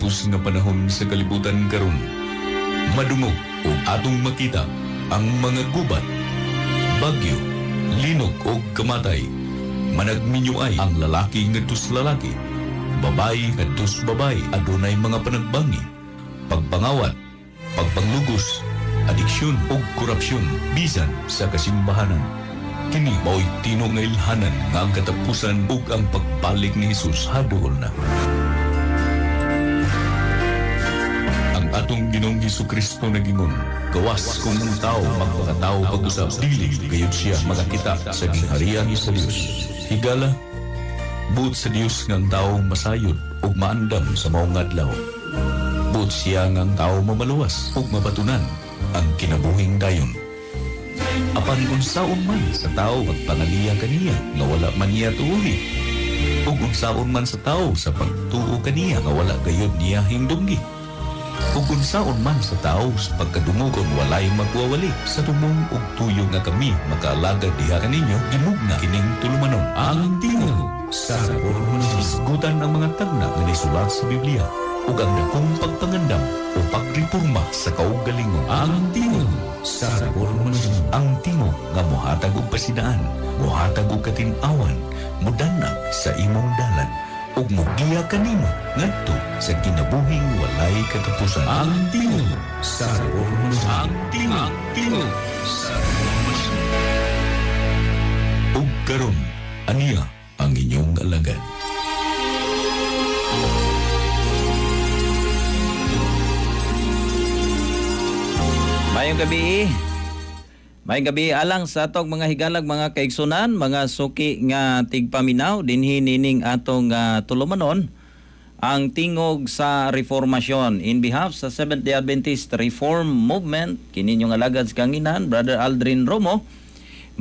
Kinatapos nga panahon sa kalibutan karon. Madungog ug atong makita ang mga gubat, bagyo, linog og kamatay. Managminyo ay ang lalaki ngadto sa lalaki, babae ngadto sa babae, adunay mga panagbangi, pagpangawat, pagpanglugos, adiksyon ug korupsyon bisan sa kasimbahanan. Kini mao'y tinuod nga ilhanan nga ang katapusan ug ang pagbalik ni Jesus haduol na. Ang atong Ginoong Hesukristo nagingon, gawas kung ang tao magpakatao pag-usab, dili gayud siya makakita sa gingharian sa Dios. Higala, buot sa Dios nga ang tao masayod ug maandam sa maong adlaw. Buot siya nga ang tao mamaluwas ug mabatunan ang kinabuhing dayon. Apan unsaon man sa tao magpangaliya kaniya nga wala man niya tuuhi, ug unsaon man sa tao sa pagtuo kaniya nga wala gayud niya hingdunggi, ug unsaon man sa tao sa pagkadungog kung walay magwawali. Sa tumong og tuyo nga kami makaalagad diha kaninyo, gimugna kining tulumanon, Ang Tingog sa Reformasyon. Hisgutan ang mga tagna nga nisulat sa Biblia ug ang dakong pagpangandam o pagreporma sa kaugalingon. Ang Tingog sa Reformasyon. Ang tingog nga mohatag og pasidaan, mohatag og katin-awan, mudanag sa imong dalan ug mogiya kanimo ngadto sa kinabuhing walay katapusan. Ang Tingog sa Reformasyon. Ang Tingog, Tingog sa Reformasyon. Ug karon, aniya ang inyong alagad. Maayong gabi. Maayong gabi alang sa atong mga higalag, mga kaigsunan, mga suki nga tigpaminaw dinhi nining atong tulumanon, Ang Tingog sa Reformasyon, in behalf sa Seventh-day Adventist Reform Movement. Kini inyong alagad sa kanginan, Brother Aldrin Romo,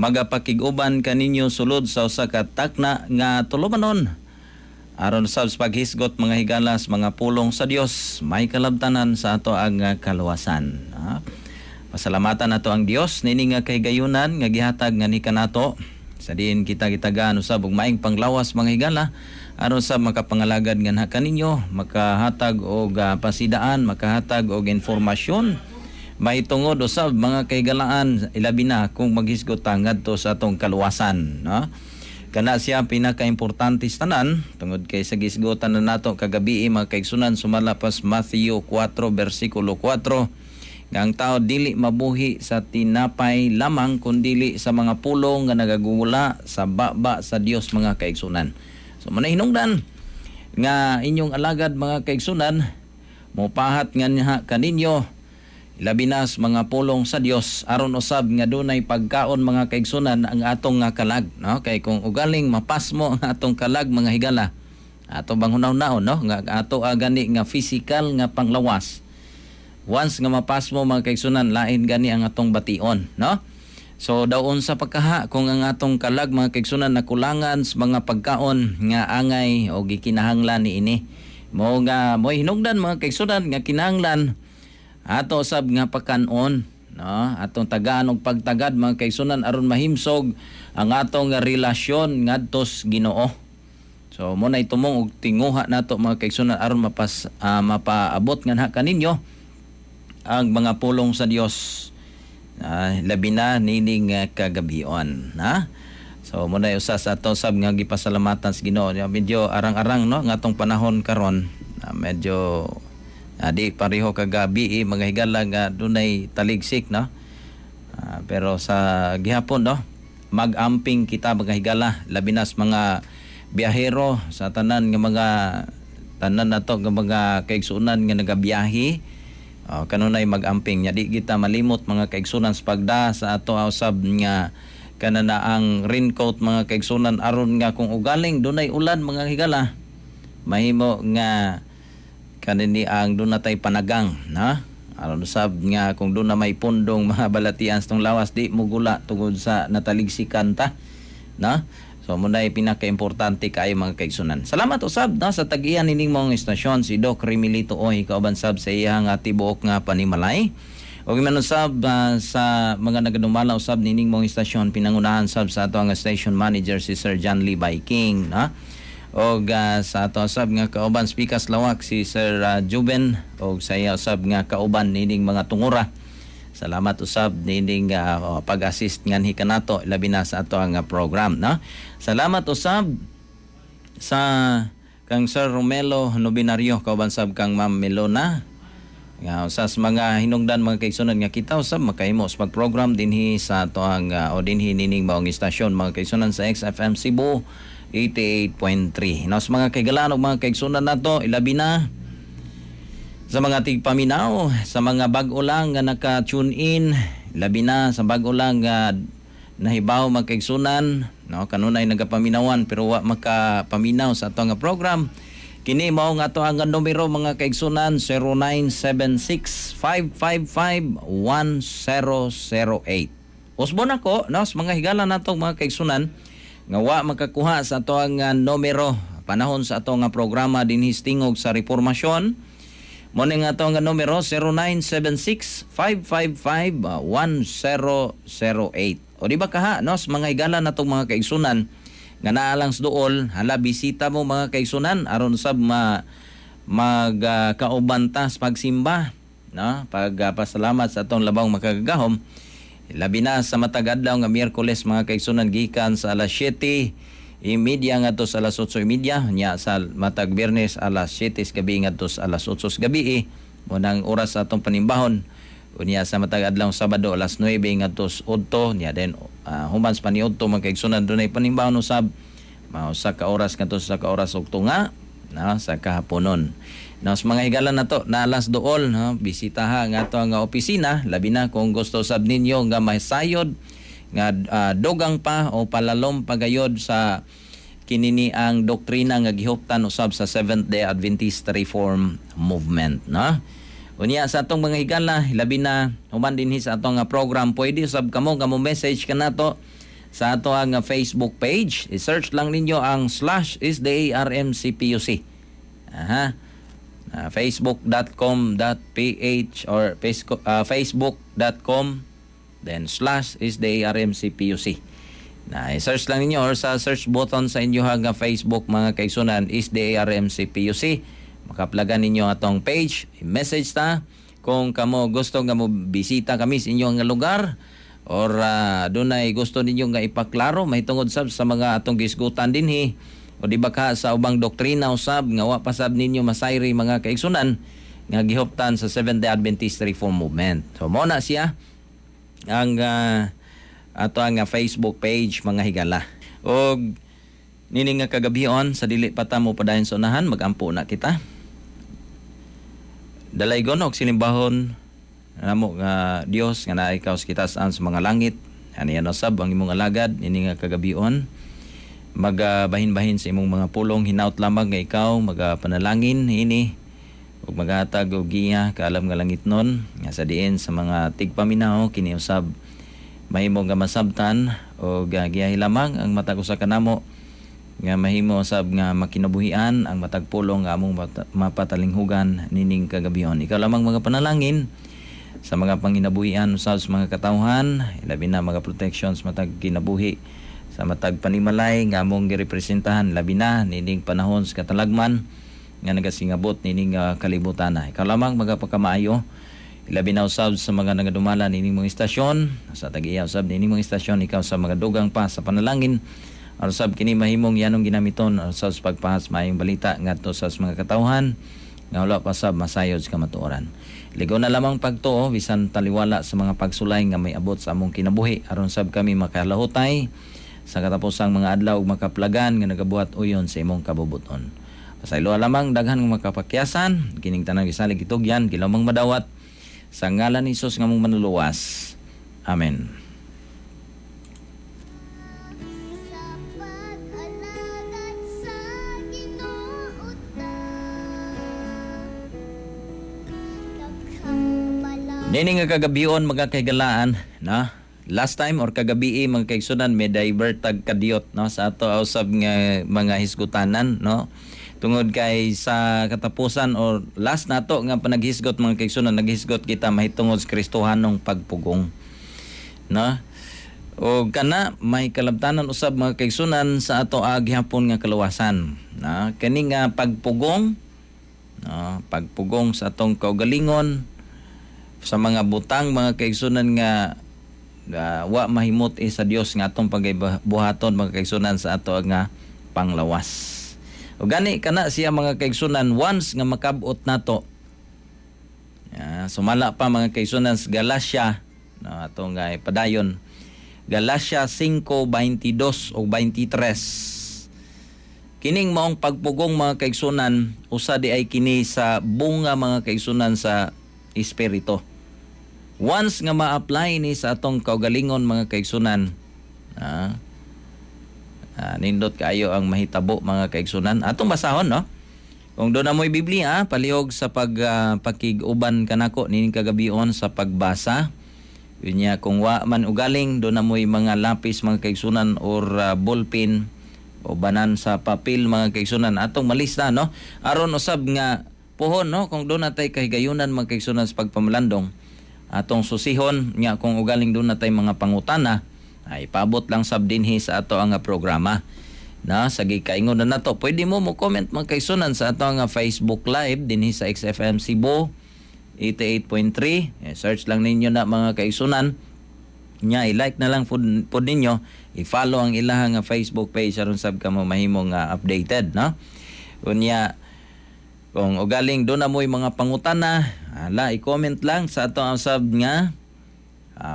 magapakig-uban kaninyo sulod sa usa ka takna nga tulumanon aron sab sa paghisgot, mga higalas, mga pulong sa Dios may kalabtanan sa ato ang kaluwasan. Pasalamatan nato ang Dios niini nga kahigayunan nga gihatag nga ni kanato sa diin kita gitagaan usab og maayong panglawas, mga higala, aron sa makapangalagad nga kaninyo, makahatag og pasidaan, makahatag og informasyon mahitungod usab, mga kahigalaan, ilabi na kung maghisgot ta ngadto sa atong kaluwasan, no? Kana siya pinakaimportante sa tanan tungod kay sa gisgutan na nato kagabi, mga kaigsunan, sumala pas Matthew 4 bersikulo 4, nga ang tao dili mabuhi sa tinapay lamang kundili sa mga pulong nga nagagula sa baba sa Dios, mga kaigsunan. So manahinungdan nga inyong alagad, mga kaigsunan, mopahat nga niya kaninyo labi na sa mga pulong sa Dios aron usab nga dunay pagkaon, mga kaigsunan, ang atong nga kalag, no? Kay kung ugaling mapasmo ang atong kalag, mga higala, ato bang hunaw-naon, no, nga ato gani nga physical nga panglawas, once nga mapasmo, mga kaigsunan, lain gani ang atong bation, no? So daon sa pagkaha kung ang atong kalag, mga kaigsunan, nakulangan sa mga pagkaon nga angay o gikinahanglan niini. Mo nga mo'y hinungdan, mga kaigsunan, nga kinahanglan ato sab nga pagkanon, no, atong tagaan og pagtagad, mga kaigsunan, aron mahimsog ang atong nga relasyon ngadto sa Ginoo. So mo na itumong og tinguha nato, mga kaigsunan, aron mapaabot nga na kaninyo ang mga pulong sa Dios, labi na nining kagabion, ha. So mo na usa sa ato sab nga gipasalamatan sa Ginoo. Medyo arang-arang, no, nga atong panahon karon. Medyo di pareho kagabi, eh, mga higala, nga dunay taligsik, no. Pero sa gihapon, no, mag-amping kita, mga higala, labi na sa mga biyahero, sa tanan nga mga tanan nato nga mga kaigsunan nga nagabiyahe. Oh, kanunay mag-amping nya, di kita malimot, mga kaigsunan, sa pagda sa ato usab nga kanana ang raincoat, mga kaigsunan, aron nga kung ugaling dunay ulan, mga higala, mahimo nga kanini ang doon natay panagang na aron usab nga kung doon na may pundong mga balatian sa tong lawas, di mo gula tungod sa nataligsikan ta, na. So mo na pinaka-importante kaayo, mga kaigsunan. Salamat usab na sa tag-iya nining mong istasyon, si Doc Remilito Oy, kauban sab sa iya nga tibuok nga panimalay. Ug man usab sa mga nagadumala usab nining mong istasyon, pinangunahan sab sa ato ang station manager, si Sir John Lee King, na. Og sa ato usab nga kauban Spikas Lawak, si Sir Juben, og sa iya usab nga kauban nining mga tungura. Salamat usab nining pag-assist nganhi kanato, labi na sa ato ang program, no? Salamat usab sa kang Sir Romelo Nobinario, kauban sab kang Ma'am Melona, nga usa sa mga hinungdan, mga kaigsunan, nga kita usab makahimo sa pag-program dinhi sa atoang o dinhi nining maong istasyon, mga kaigsunan, sa XFM Cebu 88.3. No, sa mga kaigalan og mga kaigsunan nato, ilabi na sa mga tigpaminaw, sa mga bag-o lang nga naka-tune in, labi na sa bag-o lang nga nahibaw, mga kaigsunan, no, kanunay nagapaminawan pero wa makapaminaw sa ato nga program. Kini mao nga ato ang numero, mga kaigsunan, 0976-555-1008. Usbon ako, no, sa mga higala nato, mga kaigsunan, nga wa makakuha sa ato ang numero panahon sa ato nga programa dinhi sa Tingog sa Reformasyon. Mo ni nga ato ang numero, 0976-555-1008. O di ba kaha, no, sa mga higala natong mga kaigsunan nga naa lang sa duol, hala, bisita mo, mga kaigsunan, aron sab ma magkauban ta sa pagsimba, no, pagpasalamat sa atong Labawng Makagagahom, labi na sa matag adlaw nga Miyerkules, mga kaigsunan, gikan sa alas 7:30 ngadto sa alas 8:30 nya. Sa matag Biyernes, alas 7 sa gabi ngadto sa alas 8 sa gabi mo nang oras sa atong panimbahon. Unya sa matag adlaw Sabado, alas 9 ngadto sa 8 nya. Then human sa paniudto, mga kaigsunan, dunay panimbahon usab, mao sa ka oras ngadto sa ka oras og tunga, no, sa kahaponon. No, sa mga higala nato na alas dool, no, bisitaha nga ato nga opisina, labi na kung gusto sab ninyo nga masayod nga dogang pa o palalom pagayod sa kinini ang doktrina nga gihuptan usab sa Seventh Day Adventist Reform Movement, no? Unya sa atong mga higala, labi na human dinhi sa atong nga program, pwede usab kamo nga mo message kanato sa ato ang Facebook page. I-search lang ninyo ang /SDARMCPUC. Aha. Facebook.com.ph or facebook.com then /SDARMCPUC. Na i-search lang ninyo or sa search button sa inyo nga Facebook, mga kaigsunan, SDARMCPUC. Makaplagan ninyo atong page, i-message ta kung kamo gusto nga mo bisita kami sa inyong nga lugar or dunay gusto ninyo nga ipaklaro mahitungod sab sa mga atong gisgutan dinhi, o di ba ka sa ubang doktrina usab nga wa pa sab ninyo masayri, mga kaigsunan, nga gihuptan sa Seventh Day Adventist Reform Movement. So mo na siya ang ato ang Facebook page, mga higala. Og nini nga kagabion, sa dili pa ta mo padayon sa unahan, magampo na kita. Dalaygon og sinimbahon namo nga Dios nga naa ikaw sa kitasan sa mga langit. Ani usab ang imong alagad ini nga kagabion magabahin-bahin sa imong mga pulong. Hinaut lamang nga ikaw magapanalangin ini ug magahatag og giya, kaalam nga langitnon, nga sa diin sa mga tigpaminaw kini usab mahimo nga masabtan, og giyahi lamang ang matag usa kanamo nga mahimo usab nga makinabuhian ang matag pulong nga among mapatalinghugan nining kagabion. Ikaw lamang mga panalangin sa mga panginabuhian usab sa mga katawhan, labi na mga protections matag kinabuhi sa matag panimalay nga among girepresentahan, labi na nining panahon sa katalagman nga nagasingabot nining kalibutan. Ikaw lamang magapakamaayo, labi na usab sa mga nagadumala nining mga istasyon, sa tag-iya usab nining mga istasyon. Ikaw sa mga dugang pa sa panalangin aron sab kini mahimong yanong ginamiton aron sa pagpahas maayong balita ngadto sa mga katawhan nga wala pa sab masayod sa kamatuoran. Ligo na lamang pagtuo bisan taliwala sa mga pagsulay nga may abot sa among kinabuhi, aron sab kami makalahutay sa katapusang mga adlaw ug makaplagan nga nagabuhat uyon sa imong kabubuton. Pasayloa lamang daghan nga makapakyasan kining tanang gisalig, gitugyan, gilamang madawat sa ngalan ni Hesus nga among manluluwas. Amen. Sa pag-alagad sa Ginoo ta. Daghang Nini nga kagabion, mga kahigalaan, na last time or kagabi, mga kaigsunan, may divert tag kadiyot, no, sa ato usab nga mga hisgutanan, no, tungod kay sa katapusan or last nato nga panaghisgot, mga kaigsunan, naghisgot kita mahitungod sa Kristohanong pagpugong, no, o kana may kalabtanan usab, mga kaigsunan, sa ato gihapon nga kaluwasan. Na kini nga pagpugong, no, pagpugong sa atong kaugalingon sa mga butang, mga kaigsunan, nga wa mahimut sa Dios nga atong pagbuhaton, mga kaigsunan, sa ato nga panglawas. O gani kana siya, mga kaigsunan, once nga makabot nato. Sumala pa, mga kaigsunan, sa Galatia, no, ato nga ipadayon, Galatia 5:22 o 23. Kining maong pagpugong, mga kaigsunan, usa di ay kini sa bunga, mga kaigsunan, sa espiritu. Once nga ma-apply ni sa atong kaugalingon, mga kaigsunan, nindot kaayo ang mahitabo, mga kaigsunan. Atong basahon, no? Kung duna mo'y Biblia, palihog sa pag pakig-uban kanako nining kagabion sa pagbasa. Yun niya, kung wa man ugaling duna mo'y mga lapis, mga kaigsunan, or ballpen o banan sa papel, mga kaigsunan, atong malista, no, aron usab nga pohon, no, kung duna tay kahigayunan, mga kaigsunan, sa pagpamalandong, atong susihon nga kung ugaling duna tay mga pangutana ay paabot lang sab dinhi sa ato ang programa na sa gikaingon na nato. Pwede mo mo comment, mga kaigsunan, sa ato ang Facebook Live dinhi sa XFM Cebu 88.3. Eh, search lang ninyo na, mga kaigsunan, nya i-like na lang pud ninyo, i-follow ang ilahang nga Facebook page aron sab kamo mahimo nga updated, no? Unya kung ugaling duna mo'y mga pangutana, ala, i-comment lang sa ato ang sab nga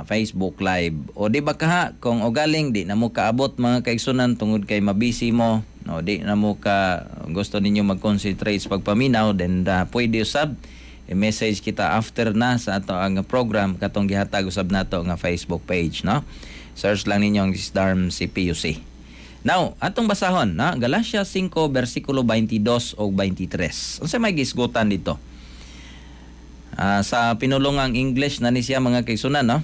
Facebook Live. O di ba kaha, kung ugaling di na mo kaabot, mga kaigsunan, tungod kay mabisi mo, no, di na mo ka gusto ninyo mag-concentrate sa pagpaminaw, then pwede usab i-message kita after na sa ato ang program katong gihatag usab nato nga Facebook page, no? Search lang ninyo ang Sdarm CPUC. Now, atong basahon na Galatia 5 bersikulo 22 o 23. Unsa may gisgutan dito? Sa pinulungang English na ni siya, mga kaigsunan, no?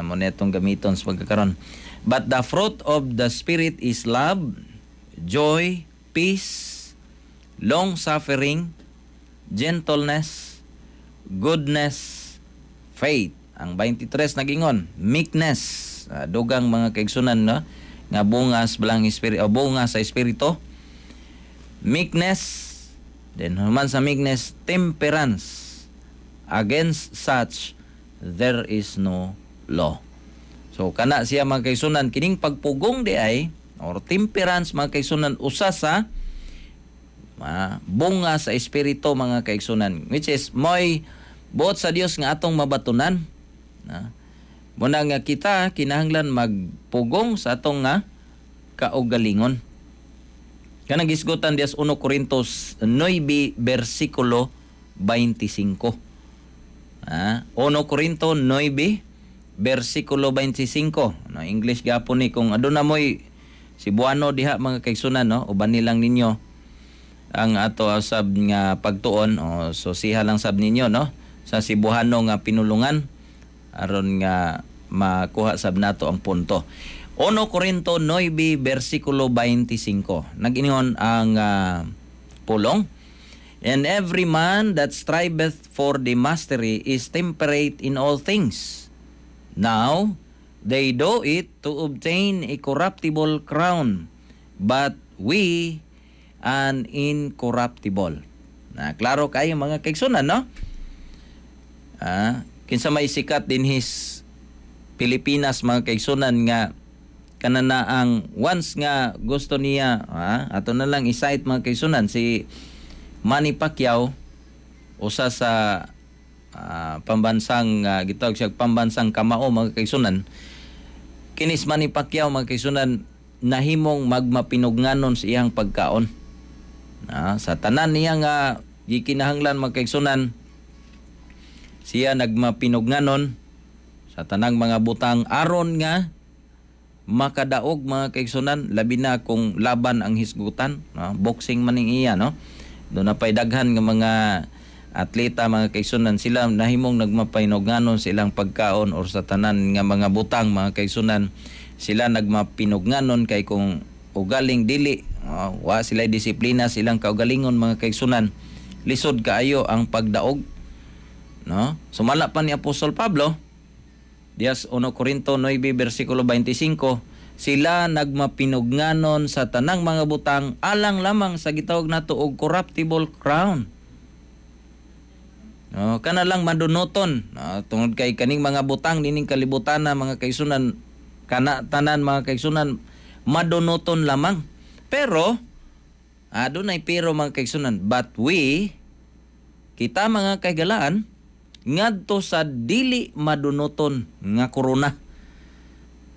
Mo na itong gamiton sa pagkakaron. But the fruit of the Spirit is love, joy, peace, long suffering, gentleness, goodness, faith. Ang 23 nagingon, meekness. Dugang, mga kaigsunan, no? Nga bunga sa balang espiritu, o bunga sa espiritu. Meekness, then human sa meekness, temperance. Against such there is no law. So kana siya, mga kaigsunan, kining pagpugong di ay or temperance, mga kaigsunan, usa sa bunga sa espiritu, mga kaigsunan, which is moy buot sa Dios nga atong mabatunan na. Muna nga kita kinahanglan magpugong sa atong nga kaugalingon. Kanang gisgutan dias 1 Corintos 9 bersikulo 25. 1 Corinto 9 bersikulo 25. No, English gapon ni. Kung aduna mo'y Cebuano diha, mga kaigsunan, no, uban nilang ninyo ang ato sab nga pagtuon o so siha lang sab ninyo, no, sa Cebuano nga pinulungan aron nga makuha sab nato ang punto. 1 Corinto 9 bersikulo 25. Nag-ingon ang pulong, "And every man that striveth for the mastery is temperate in all things. Now, they do it to obtain a corruptible crown, but we an incorruptible." Na klaro kayo, mga kaigsunan, no? Kinsa may sikat dinhi sa Pilipinas, mga kaigsunan, nga kanana ang once nga gusto niya, ato na lang i-cite, mga kaigsunan, si Manny Pacquiao, usa sa pambansang gitawag siya pambansang kamao, mga kaigsunan. Kinis Manny Pacquiao, mga kaigsunan, nahimong magmapinugnanon sa iyang pagkaon. Sa tanan niya nga gikinahanglan, mga kaigsunan, siya nagmapinugnanon sa tanang mga butang aron nga makadaog, mga kaigsunan, labi na kung laban ang hisgutan, no? Boxing man ning iya, no? Duna pay daghan nga mga atleta, mga kaigsunan, sila nahimong nagmapinugnanon sa ilang pagkaon or sa tanan nga mga butang, mga kaigsunan. Sila nagmapinugnanon kay kung ugaling dili, wa sila disiplina sa ilang kaugalingon, mga kaigsunan, lisod kaayo ang pagdaog, no? Sumala pa ni Apostol Pablo dias 1 Corinto 9 bersikulo 25. Sila nagmapinugnanon sa tanang mga butang alang lamang sa gitawag nato og corruptible crown. No, kana lang madunoton. No, tungod kay kaning mga butang nining kalibutan na, mga kaigsunan, kana tanan, mga kaigsunan, madunoton lamang. Pero adunay pero, mga kaigsunan, but we, kita mga kahigalaan, ngadto sa dili madunoton nga korona.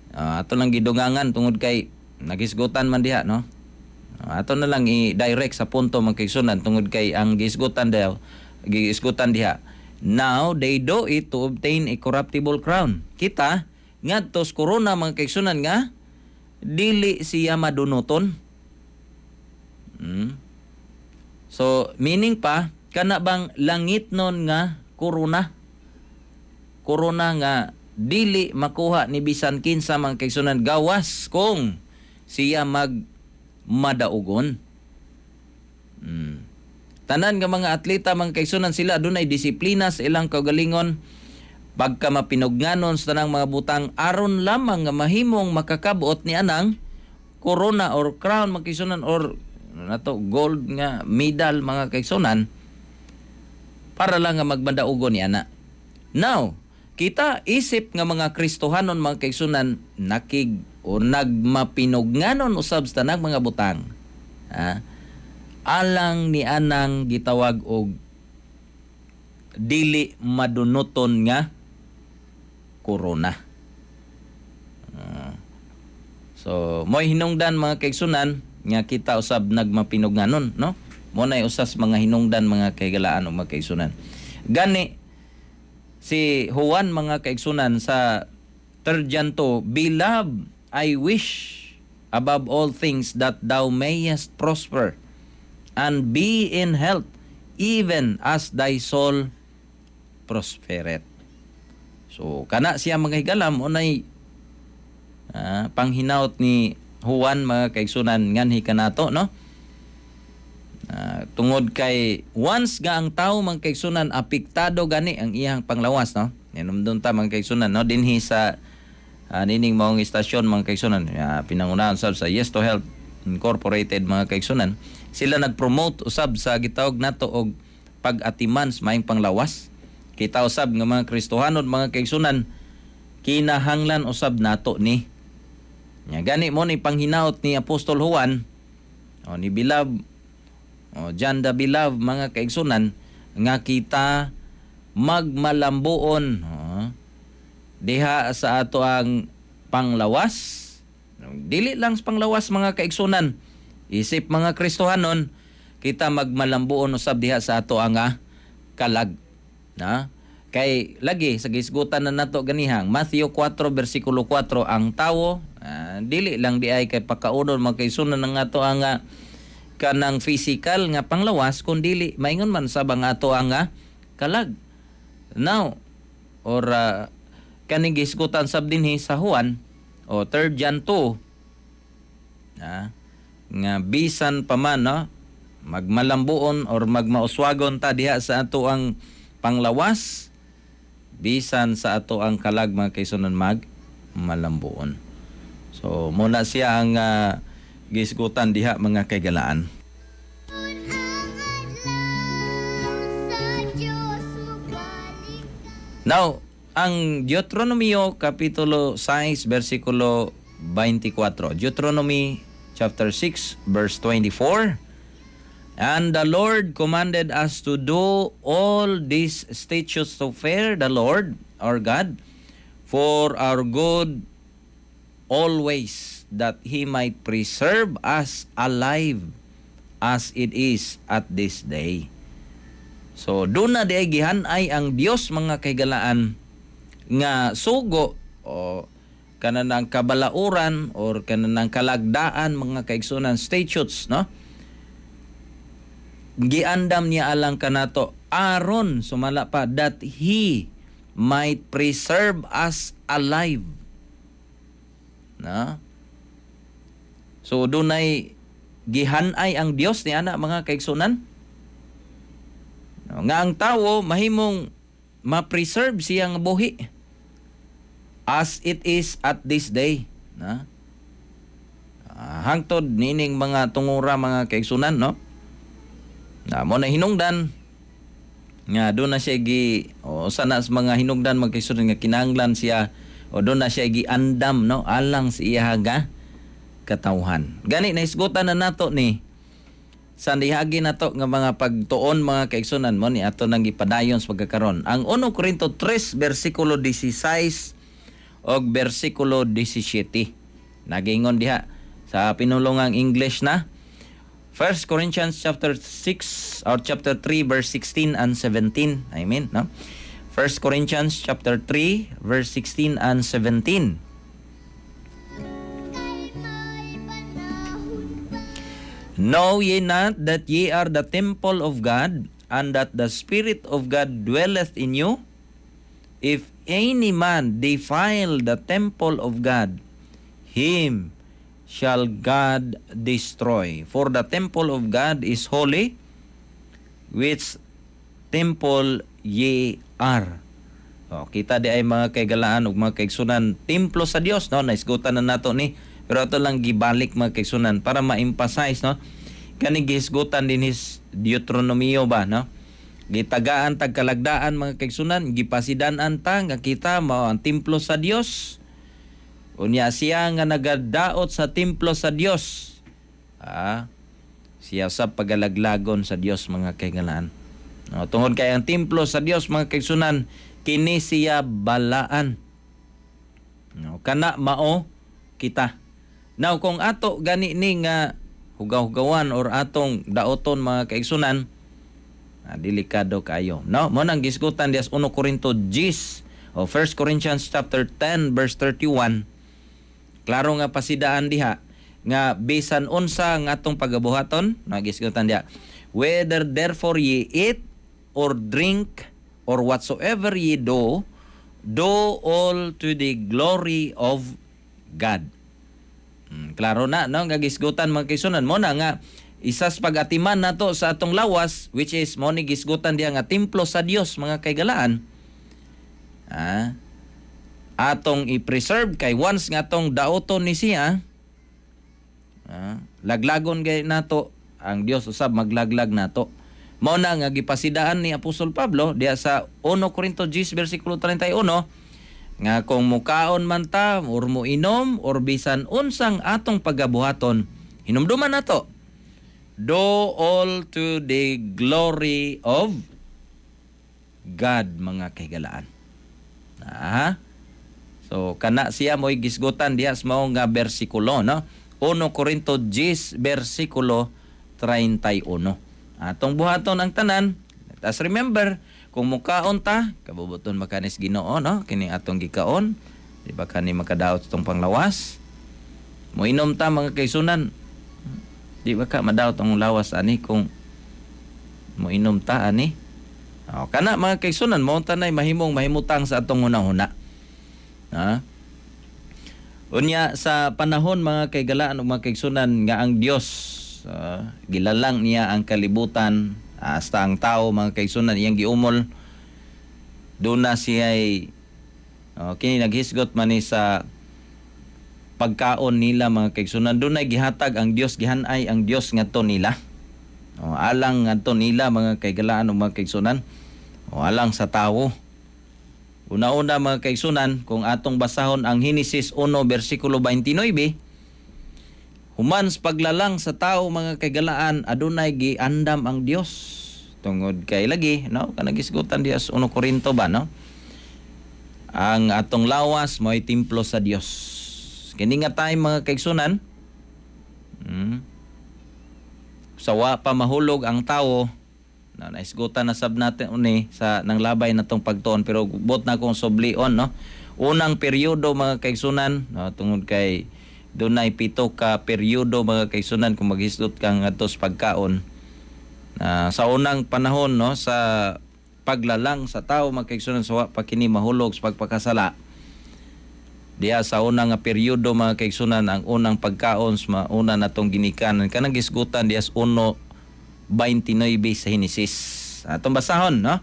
Ato lang gidungangan tungod kay nagisgutan man diha, no. Ato na lang i-direct sa punto, mga kaigsunan, tungod kay ang gisgutan daw, giisgutan diha. Now they do it to obtain a corruptible crown. Kita ngadto sa korona, mga kaigsunan, nga dili siya madunoton. So meaning pa kana bang langit nun nga korona? Korona nga dili makuha ni bisan kinsa, mga kaigsunan, gawas kung siya mag madaugon. Tanan nga mga atleta, mga kaigsunan, sila adunay disiplina sa ilang kaugalingon pagka mapinugnanon sa tanang mga butang aron lamang nga mahimong makakabot ni anang corona or crown, mga kaigsunan, or ano nato, gold nga medal, mga kaigsunan, para lang nga magmadaugon ni ana. Now, kita isip nga mga Kristohanon, mga kaigsunan, nakig o nagmapinugnanon usab sa tanang mga butang. Ha? Alang ni anang gitawag og dili madunuton nga korona. So, mo'y hinungdan, mga kaigsunan, nga kita usab nagmapinugnanon, no? Mo na'y usas mga hinungdan, mga kahigalaan o mga kaigsunan. Gani si Juan, mga kaigsunan, sa 3 John 2, "Beloved, I wish above all things that thou mayest prosper and be in health, even as thy soul prospereth." So kana siya, mga higala, mo nay panghinaot ni Juan, mga kaigsunan, nganhi kanato, no? Tungod kay once nga ang tao, mga kaigsunan, apektado gani ang iyang panglawas, no? Hinumdum ta, mga kaigsunan, no, dinhi sa nining maong istasyon, mga kaigsunan, pinangunahan sab sa Yes to Health Incorporated, mga kaigsunan, sila nag-promote usab sa gitawag nato og pag-atiman sa maayong panglawas. Kita usab nga mga Kristohanon, mga kaigsunan, kinahanglan usab nato ni. Nya gani mo ni panghinaot ni Apostol Juan o ni Beloved o John the Beloved, mga kaigsunan, nga kita magmalambuon, o, diha sa ato ang panglawas. Dili lang sa panglawas, mga kaigsunan, isip mga Kristohanon, kita magmalambuon usab diha sa ato ang kalag na kay lagi sa gisgutan na nato ganihang Matthew 4 bersikulo 4, ang tawo dili lang di ay kay pakaunon, mga kaigsunan, ng ato ang kanang physical nga panglawas, kun dili maingon man sa bang ato ang kalag. Now or kaning gisgutan sab dinhi sa Juan o 3 John 2 nga bisan pa man, no, magmalambuon or magmauswagon ta diha sa ato ang panglawas, bisan sa ato ang kalag, mga kaigsunan, mag malambuon. So muna siya ang gisgutan diha, mga kaigalaan. Ang adlaw sa Diyos mobalik. Now, ang Deuteronomio kapitulo 6 versikulo 24. Deuteronomy chapter 6 verse 24. "And the Lord commanded us to do all these statutes, to fear the Lord our God for our good always, that He might preserve us alive as it is at this day." So doon na di ay gihan-ay ang Dios, mga kahigalaan, nga sugo o kanang kabalauran or kanang kalagdaan, mga kaigsunan, statutes, no? Giandam niya alang kanato aron sumala pa that He might preserve us alive, no? So dunay gihanay ang Dios ni ana, mga kaigsunan, no, nga ang tawo mahimong ma-preserve siyang buhi as it is at this day, na. Hangtod nining mga tungura, mga kaigsunan, no? Na mo na hinungdan nga doon na siya gi o sa na sa mga hinungdan, mga kaigsunan, nga kinahanglan siya o doon na siya giandam, no, alang sa iya nga katawhan. Gani nahisgutan na nato ni sa nihagi nato nga mga pagtuon, mga kaigsunan, mo ni ato nang gipadayon sa pagkakaron. Ang 1 Corinto 3 bersikulo 16 og bersikulo 17. Nagingon diha sa pinulungang English na 1 Corinthians chapter 6 or chapter 3 verse 16 and 17. I mean, no? 1 Corinthians chapter 3 verse 16 and 17. Kay may panahon pa. Know ye not that ye are the temple of God, and that the Spirit of God dwelleth in you? If any man defile the temple of God, him shall God destroy. For the temple of God is holy, which temple ye are. O, kita di ay, mga kaigalaan ug mga kaigsunan, templo sa Dios, no? Naisgutan na nato ni. Pero ato lang gibalik, mga kaigsunan, para ma-emphasize, no? Kani gihisgutan din his Deuteronomio ba, no? Gitagaan tag kalagdaan, mga kaigsunan, gipasidan-an ta nga kita mao ang templo sa Dios. Unya siya nga nagadaot sa templo sa Dios, siya sa pagalaglagon sa Dios, mga kaigalaan. No, tungod kay ang templo sa Dios, mga kaigsunan, kini siya balaan. No, kana mao kita. Now kung ato gani ni nga hugaw-hugawan or atong daoton, mga kaigsunan, delikado kayo. No, mo nang gisgutan dias 1 Corinto 10 o 1 Corinthians chapter 10 verse 31. Klaro nga pasidaan diha nga bisan unsa ang atong pagabuhaton, nagisgutan diha. Whether therefore ye eat or drink or whatsoever ye do, do all to the glory of God. Klaro na, no, nga gisgutan, mga kaigsunan. Mo na nga isas pag-atiman nato sa atong lawas, which is mo ni gisgutan diha nga templo sa Dios, mga kaigalaan. Atong i-preserve kay once nga atong daoton ni siya, laglagon gay nato ang Dios usab maglaglag nato. Mao na nga gipasidaan ni Apostol Pablo diha sa 1 Corinto 10 versikulo 31 nga kung mukaon man ta or muinom or bisan unsang atong pagabuhaton, hinumduman nato, do all to the glory of God, mga kahigalaan. So kana siya mo'y gisgutan diha sa mao nga bersikulo, no? 1 Corinto 10 versikulo 31. Atong buhaton ang tanan. Let us remember, kung mukaon ta, kabubuton makanis Ginoo, no? Kini atong gikaon, di ba kani makadaot itong panglawas? Moinom ta, mga kaigsunan, di ba ka madaot ang lawas ani kung moinom ta ani? O, kana, mga kaigsunan, mo tanay mahimong mahimutang sa atong hunahuna. Ha? Unya sa panahon, mga kaigalaan ug mga kaigsunan, nga ang Dios, gilalang niya ang kalibutan hasta ang tao, mga kaigsunan, iyang giumol, doon na siya'y kini naghisgot man ni sa pagkaon nila, mga kaigsunan. Doon ay gihatag ang Dios, gihanay ang Dios ngadto nila, alang ngadto nila, mga kaigalaan ug mga kaigsunan, alang sa tawo. Una-una, mga kaigsunan, kung atong basahon ang Henesis 1 versikulo 29, human sa paglalang sa tao, mga kaigalaan, adunay giandam ang Dios. Tungod kay lagi, no, kanang gisgutan diya sa 1 Corinto ba, no? Ang atong lawas mo'y templo sa Dios. Kini nga time, mga kaigsunan, sa wa pa mahulog ang tao, na naisgutan na sab natin uni sa nang labay na tong pagtuon, pero bot na kong sublion, no? Unang peryodo, mga kaigsunan, no, tungod kay dunay 7 ka peryodo, mga kaigsunan, kung maghisgot ka ngadto sa pagkaon. Na sa unang panahon, no, sa paglalang sa tao, mga kaigsunan, sa wa pa kini mahulog sa pagpakasala, diha sa unang nga peryodo, mga kaigsunan, ang unang pagkaon sa una natong ginikanan, kanang gisgutan diha sa 1:29 sa Henesis. Atong basahon, no?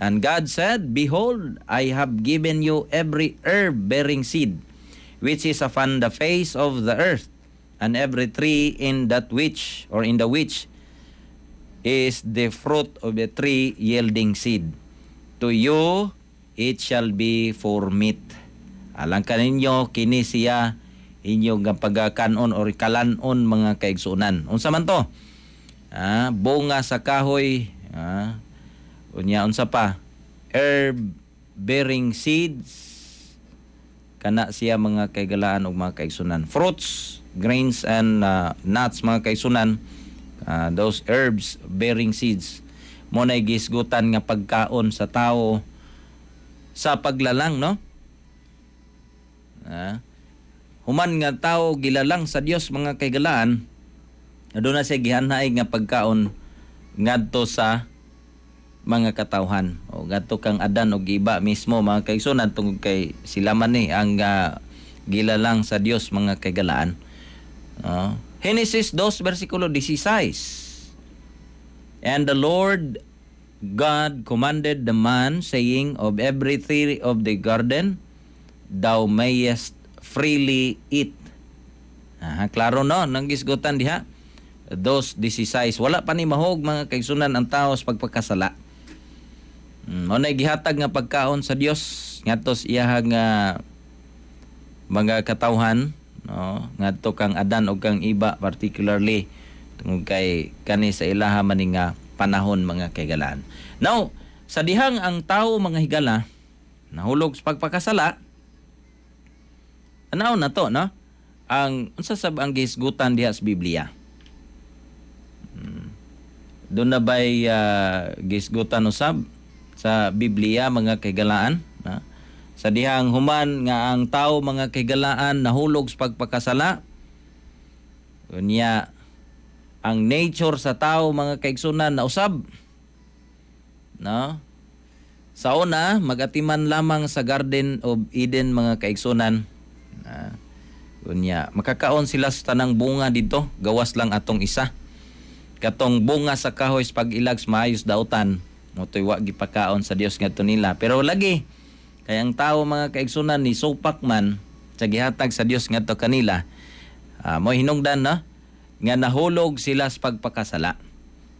And God said, "Behold, I have given you every herb bearing seed, which is upon the face of the earth, and every tree in that which or in the which is the fruit of the tree yielding seed. To you it shall be for meat." Alang kaninyo kini siya inyong nga pagakanon or kalanon, mga kaigsunan. Unsa man to? Bunga sa kahoy, unya unsa pa? Herb bearing seeds kana siya, mga kaigalaan ug mga kaigsunan. Fruits, grains and nuts, mga kaigsunan, those herbs bearing seeds mo na gisgutan nga pagkaon sa tao sa paglalang, no? Human nga tao gilalang sa Dios, mga kaigalaan, doon na siya gihanay nga pagkaon ngadto sa mga katawhan o ngadto kang Adan og Eva mismo, mga kaigsunan, tungod kay sila man ni ang gilalang sa Dios, mga kaigalaan. Genesis 2 versikulo 16. "And the Lord God commanded the man, saying, 'Of every tree of the garden thou mayest freely eat.'" Aha, klaro no, nang gisgutan diha. 2:16. Wala pa ni mahog, mga kaigsunan, ang tao sa pagpakasala. Mao na gihatag nga pagkaon sa Dios ngadto sa iyahang nga mga katawhan, no, ngadto kang Adan ug kang Eva particularly, tungod kay kani sa ilaha man ni nga panahon, mga kaigalaan. Now, sa dihang ang tao, mga higala, nahulog sa pagpakasala, anaw na to, no? Ang unsa sab ang gihisgutan diha sa Biblia? Doon na ba'y gihisgutan usab sa Biblia, mga kaigalaan? Na? Sa dihang human nga ang tao, mga kaigalaan, nahulog sa pagpakasala, unya ang nature sa tao, mga kaigsunan, nausab. No? Sa una, magatiman lamang sa Garden of Eden, mga kaigsunan. Na, unya, makakaon sila sa tanang bunga dito, gawas lang atong isa. Katong bunga sa kahoy sa pag-ilag sa maayos dautan, motoy wa gipakaon sa Dios ngadto nila. Pero lagi, kay ang tao, mga kaigsunan, ni supak man sa gihatag sa Dios ngadto kanila, mo hinungdan no nga nahulog sila sa pagpakasala.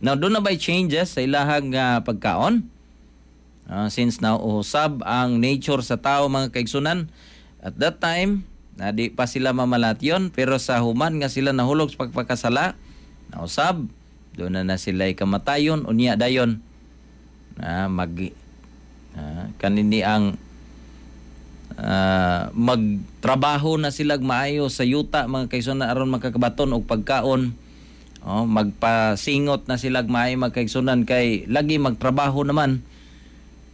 Now, doon na ba'y changes sa ilahang pagkaon? Since nausab ang nature sa tao, mga kaigsunan, at that time, na di pa sila mamalatyon, pero sa human nga sila nahulog sa pagpakasala, nausab, doon na na sila kamatayon, unya dayon, na mag kanini ang magtrabaho na sila maayo sa yuta, mga kaigsunan, aron makakabaton og pagkaon. Oh, magpasingot na sila maayo, mga kaigsunan, kay lagi magtrabaho naman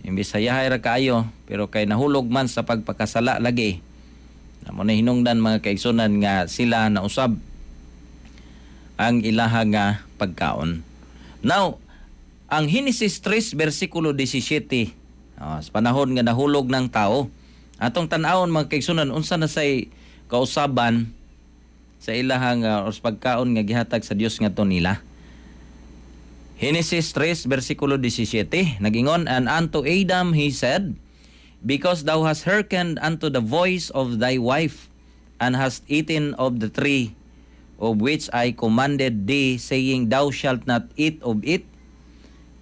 imbis hayahay ra kaayo, pero kay nahulog man sa pagpakasala lagi na mo na hinungdan, mga kaigsunan, nga sila nausab ang ilaha nga pagkaon. Now, ang Genesis 3 versikulo 17, oh, sa panahon nga nahulog ng tao, atong tan-awon, mga kaigsunan, unsa na say kausaban sa ilahang or sa pagkaon nga gihatag sa Dios ngadto nila. Genesis 3 versikulo 17, nagingon, "And unto Adam he said, 'Because thou hast hearkened unto the voice of thy wife, and hast eaten of the tree of which I commanded thee, saying, Thou shalt not eat of it,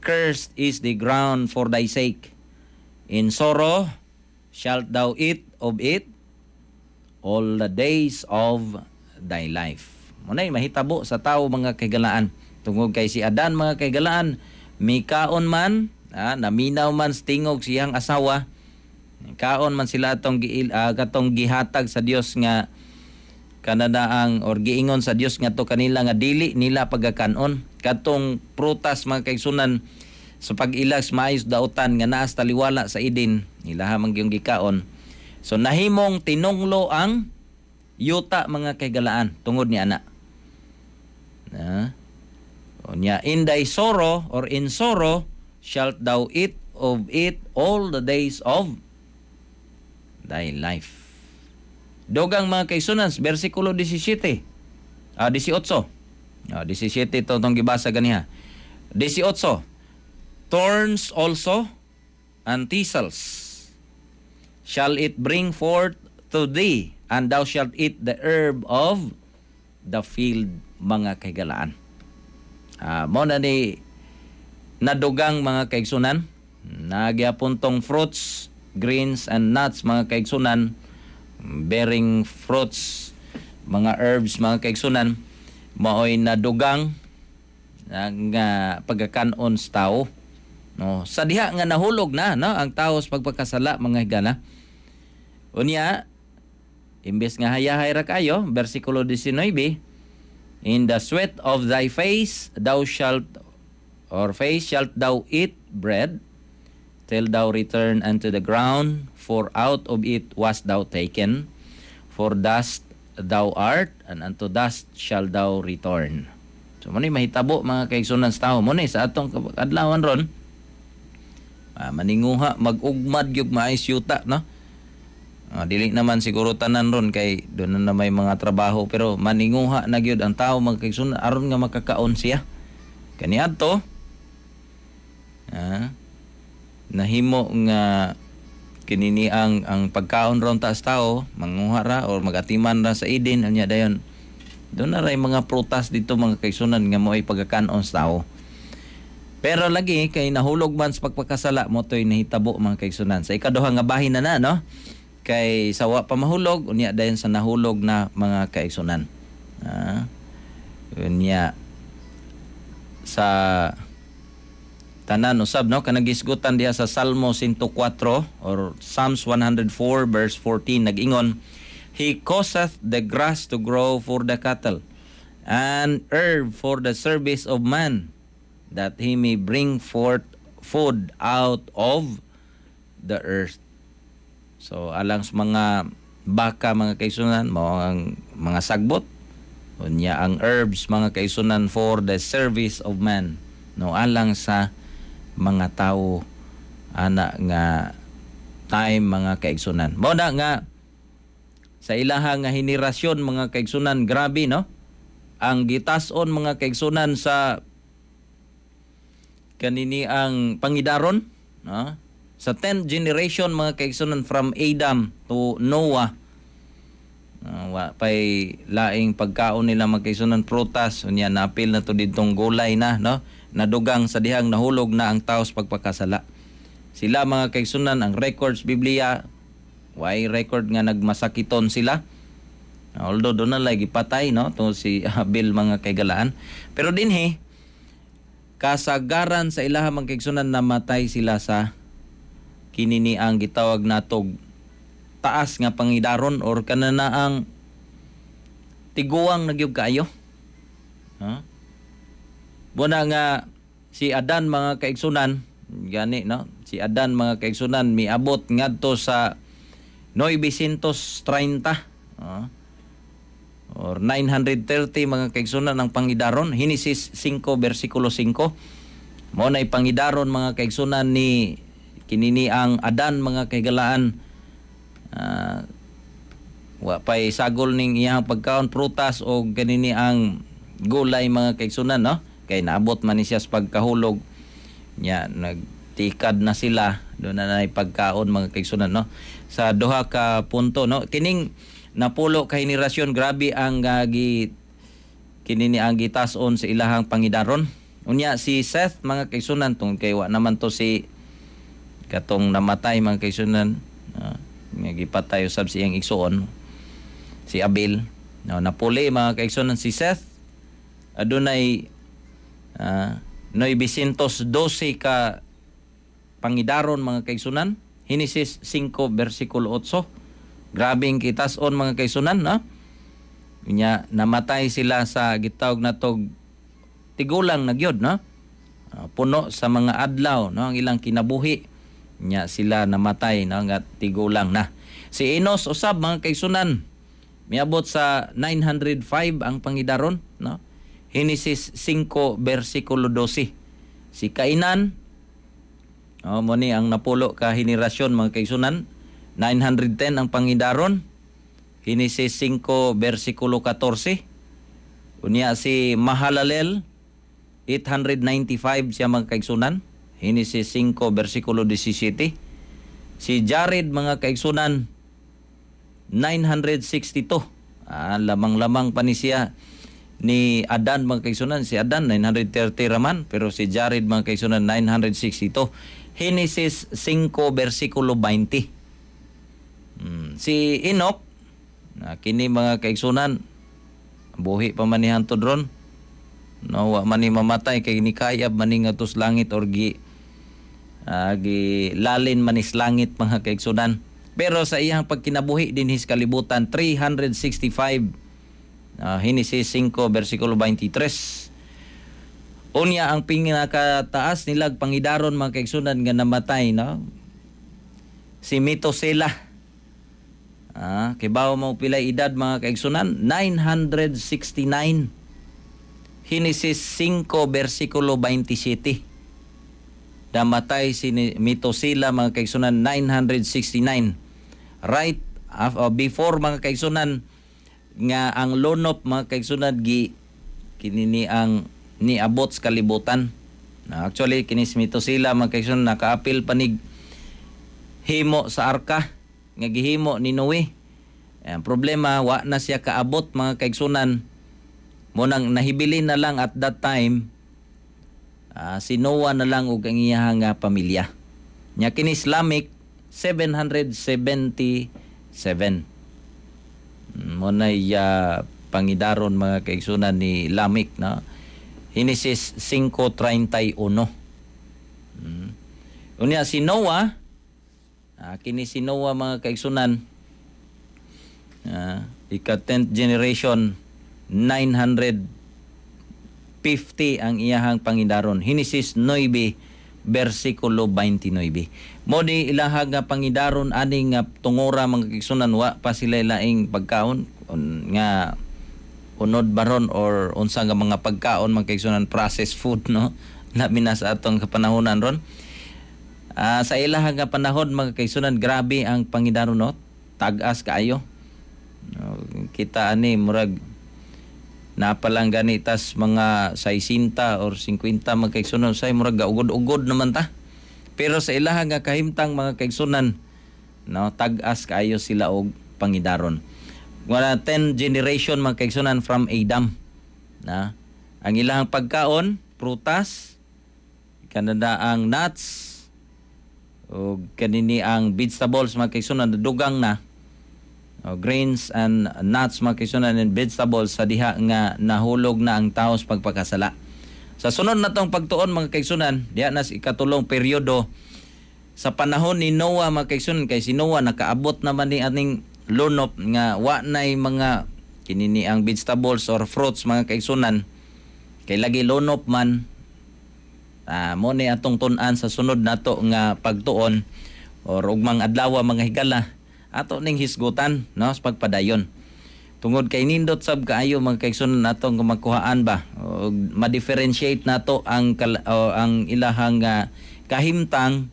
cursed is the ground for thy sake. In sorrow shalt thou eat of it all the days of thy life.'" Muna'y mahitabo sa tao, mga kaigalaan. Tungod kay si Adan, mga kaigalaan, mikaon man, naminaw man sa tingog siyang asawa, kaon man sila atong katong gihatag sa Dios nga kanadaang or giingon sa Dios ngadto kanila nga dili nila pagakanon katong prutas, mga kaigsunan, sa pag-ilas maayos dautan nga naa sa taliwala sa Eden, ilaha man gyung gikaon. So nahimong tinunglo ang yuta, mga kaigalaan, tungod ni ana na. Unya, "In thy sorrow or in sorrow shalt thou eat of it all the days of thy life." Dugang, mga kaigsunan, versikulo 17. 18. 17 ito itong gibasa ganiha. 18. "Thorns also and thistles shall it bring forth to thee, and thou shalt eat the herb of the field, mga kahigalaan. Mao na ni nadugang, mga kaigsunan, nagyapon tong fruits, greens and nuts, mga kaigsunan, bearing fruits, mga herbs, mga kaigsunan, maoy nadugang nga pagkakanon sa tao, no, sa diha nga nahulog na, no, ang tao sa pagpakasala, mga higala. Unya imbes nga hayahay ra kayo, bersikulo 19, "In the sweat of thy face thou shalt or face shalt thou eat bread till thou return unto the ground, for out of it was thou taken, for dust thou art and unto dust shall thou return." So mo ni mahitabo, mga kaigsunan, sa tao. Mo ni sa atong adlawan ron, maninguha, mag-ugmad gyud maayos yuta, no? Dili naman siguro tanan ron kay doon na may mga trabaho, pero maninguha na gyud ang tao, mga kaigsunan, aron nga makakaon siya. Kaniadto nahimo nga kinini ang pagkaon ron taas tao, manguha ra or magatiman ra sa Eden. Anya dayon doon na ray mga prutas dito, mga kaigsunan, nga mo'y pagkakaon sa tao. Pero lagi kay nahulog man sa pagpakasala, mo to'y nahitabo, mga kaigsunan, sa ikaduha nga bahin na na, no, kay sa wa pa mahulog, unya dayon sa nahulog na, mga kaigsunan. Unya sa tanan usab, no, kanang gisgutan diha sa Salmo 104 or Psalms 104 verse 14, nag-ingon, "He causeth the grass to grow for the cattle and herb for the service of man, that he may bring forth food out of the earth." So alang sa mga baka, mga kaigsunan, mao ang mga sagbot. Unya ang herbs, mga kaigsunan, for the service of man, no, alang sa mga tao ana nga time, mga kaigsunan. Mao na nga sa ilaha nga henerasyon, mga kaigsunan, grabe, no, ang gitas-on, mga kaigsunan, sa kanini ang pangidaron, no? Sa 10th generation, mga kaigsunan, from Adam to Noah, wa pay laing pagkaon nila, mga kaigsunan, prutas. Unya naapil na to didtong gulay na, no, nadugang sa dihang nahulog na ang tao sa pagpakasala. Sila, mga kaigsunan, ang records Biblia, way record nga nagmasakiton sila, although doon na lagi gipatay, no, to si Abel, mga kaigalaan. Pero dinhi kasagaran sa ilaha, mga kaigsunan, namatay sila sa kinini ang gitawag natog taas nga pangidaron or kanana ang tiguang na gyud kaayo. Ha? Buana nga si Adan, mga kaigsunan, gani, no? Si Adan, mga kaigsunan, miabot ngadto sa 930, or 930, mga kaigsunan, ang pangidaron. Henesis 5 bersikulo 5. Mao nay pangidaron, mga kaigsunan, ni kinini ang Adan, mga kahigalaan. Wa pay sagol ning iyang pagkaon, prutas o kanini ang gulay, mga kaigsunan, no, kay naabot man ni siya sa pagkahulog nya, nagtikad na sila, doon na nay pagkaon, mga kaigsunan, no, sa duha ka punto, no. Kining napulo ka henerasyon, grabe ang gi kinini ang gitas-on sa ilahang pangidaron. Unya si Seth, mga kaigsunan, tungod kay wa naman to si katong namatay, mga kaigsunan, nga gipatay usab sa iyang igsuon, si Abel, no, napuli, mga kaigsunan, si Seth adunay 912 ka pangidaron, mga kaigsunan. Henesis 5 versikulo 8. Grabing kitas-on, mga kaigsunan, no. Unya namatay sila sa gitawag natog tigulang na gyud, no. Puno sa mga adlaw, no, ang ilang kinabuhi. Nya sila namatay, no, nga tigulang na. Si Enos usab, mga kaigsunan, miabot sa 905 ang pangidaron, no. Henesis 5 versikulo 12. Si Cainan, oh, mo ni ang napulo ka henerasyon, mga kaigsunan, 910 ang pangidaron. Henesis 5 versikulo 14. Unya si Mahalalel, 895 siya, mga kaigsunan. Henesis 5 versikulo 17. Si Jared, mga kaigsunan, 962 Lamang-lamang pa ni siya ni Adan, mga kaigsunan. Si Adan 930 raman, pero si Jared, mga kaigsunan, 962. Genesis 5 versikulo 20. Si Enoch na kini, mga kaigsunan, buhi pa man ni hantod ron, no? Wa man ni mamatay kay nikayab man ni ngadto sa langit or gi lalin man ni sa langit, mga kaigsunan. Pero sa iyang pagkinabuhi dinhi sa kalibutan, 365. Genesis 5 versikulo 23. Unya ang pinakataas nilag pangidaron, mga kaigsunan, nga namatay, no, si Methuselah. Kibaw mo pilay edad, mga kaigsunan? 969. Genesis 5 versikulo 27. Namatay si Methuselah, mga kaigsunan, 969. Right before, mga kaigsunan, nga ang lonop, mga kaigsunan, gi kini ni ang niabot sa kalibutan. Na actually kini si Methuselah, mga kaigsunan, nakaapil panig himo sa arka nga gihimo ni Noe. Ang problema, wa na siya kaabot, mga kaigsunan. Mo nang nahibilin na lang at that time si Noah na lang ug ang iyang nga pamilya. Nya kini Islamic 777. Mo na pangidaron, mga kaigsunan, ni Lamik, no. Genesis 5:31. Unya si Noah, kini si Noah, mga kaigsunan, ika 10th generation, 950 ang iyahang pangidaron. Genesis 9 versikulo 29. Mo ni ilahang nga pangidaron ani nga tungora, mga kaigsunan. Wa pa sila laing pagkaon nga unod baron or unsa nga mga pagkaon, mga kaigsunan, processed food, no, labi na sa atong kapanahonan ron. Sa ilahang nga panahon, mga kaigsunan, grabe ang pangidaron, no, tag-as kaayo. No, kita ani murag napalang ganitas mga 60 or 50, mga kaigsunan, say murag gaugod-ugod naman ta. Pero sa ilahang nga kahimtang, mga kaigsunan, no, tag-as kaayo sila og pangidaron. Wala 10 generation, mga kaigsunan, from Adam na ang ilahang pagkaon prutas, kanada ang nuts o kanini ang vegetables, mga kaigsunan, dugang na o, grains and nuts, mga kaigsunan, and vegetables sa diha nga nahulog na ang tao sa pagpakasala. Sa sunod na tong pagtuon, mga kaigsunan, diha na sa ikatulong peryodo sa panahon ni Noah, mga kaigsunan, kay si Noah nakaabot naman ni aning lunop nga wa nay mga kinini ang vegetables or fruits, mga kaigsunan, kay lagi lunop man. Mo ni atong tun-an sa sunod nato nga pagtuon or ugmang adlaw, mga higala, ato ning hisgutan, no, sa pagpadayon tungod kay nindot sab kaayo, mga kaigsunan, natong makuhaan ba og ma-differentiate nato ang ang ilahang kahimtang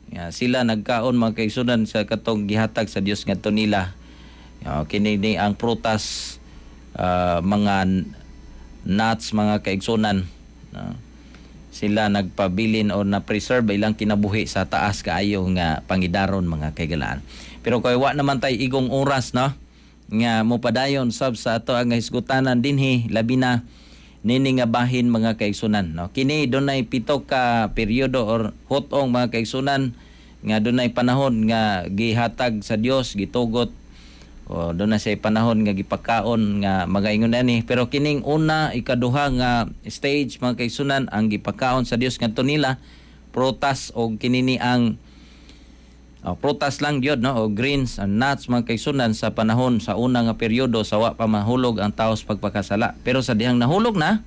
nga sila nagkaon, mga kaigsunan, sa katong gihatag sa Dios ngadto nila. Kini ni ang prutas, mga nuts, mga kaigsunan, no? Sila nagpabilin o na-preserve ilang kinabuhi sa taas kaayo nga pangidaron, mga kaigalaan. Pero kay wa naman tay igong oras, no, nga mopadayon sab sa ato ang hisgutanan dinhi, labi na nini nga bahin, mga kaigsunan, no. Kini dunay pito ka peryodo or hutong, mga kaigsunan, nga dunay panahon nga gihatag sa Dios, gitugot o doon na siya panahon nga gipakaon nga magaingon ani. Pero kining una, ikaduha nga stage, mga kaigsunan, ang gipakaon sa Dios ngadto nila prutas o kinini ang prutas lang gyud, no, o greens and nuts, mga kaigsunan, sa panahon sa una nga peryodo sa wa pa mahulog ang tao sa pagpakasala. Pero sa dihang nahulog na,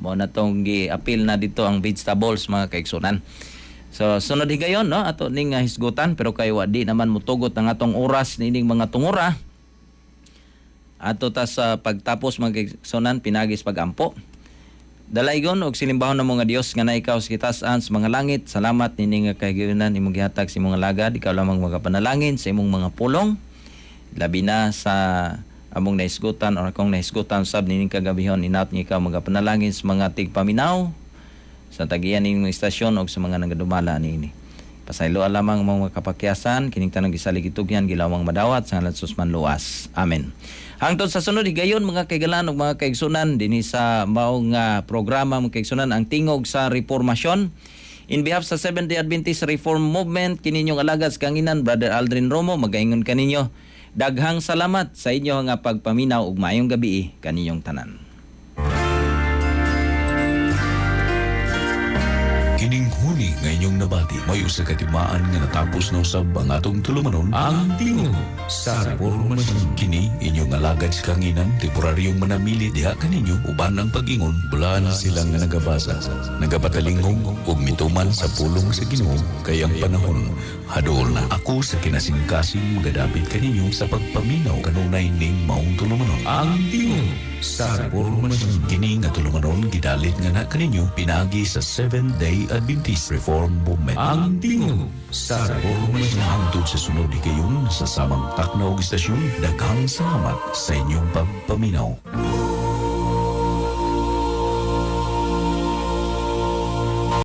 mo na tong giapil na dito ang vegetables, mga kaigsunan. So sunod higayon, no, ato ning hisgutan. Pero kay wa di naman mutugot ang atong oras nining mga tungura, ato ta sa pagtapos, mga kaigsunan, pinagis pagampo. Dalaygon og silimbahon ng mga Dios nga na ikaw sa kitasan sa mga langit. Salamat nining nga kahigayunan imong gihatag sa imong alagad. Ikaw lamang magapanalangin sa imong mga pulong. Labi na sa among nahisgutan or akong nahisgutan sab nining kagabihon, inat nga ikaw magapanalangin sa mga tigpaminaw sa tagiyan ning istasyon og sa mga nagadumala niini. Pasayloa lamang mga kapakyasan, kining tanang gisalig itugyan, gilawang madawat, sa ngalan Jesus manluwas. Amen. Hangtod sa sunod higayon, mga kaigalan ug mga kaigsunan, dinhi sa maong programa, mga kaigsunan, ang Tingog sa Reformasyon. In behalf sa Seventh-day Adventist Reform Movement, kininyong alagad sa kanginan, Brother Aldrin Romo, magaingon kaninyo. Daghang salamat sa inyo nga pagpaminaw ug maayong gabi kaninyong tanan. Kining huni nga inyong nabati may usa ka timaan nga natapos na usab ang atong tulumanon, ang Tingog sa Reformasyon. Kini inyong alagad sa kanginan, temporaryong manamili diha kaninyo uban ang pag-ingon bulan sila nga nagabasa, nagapatalingog ug mituman sa pulong sa Ginoo kay ang panahon hadool na. Ako sa kinasingkasing magadapit kaninyo sa pagpaminaw kanunay ning maong tulumanon, ang Tingog sa Reformasyon. Kini nga tulumanon gidalit nga na kaninyo pinaagi sa Seventh Day Adventist Reform Movement. Ang Tingog sa Reformasyon. Hangtod sa sunod higayon sa samang takna og istasyon, daghang salamat sa inyong pagpaminaw.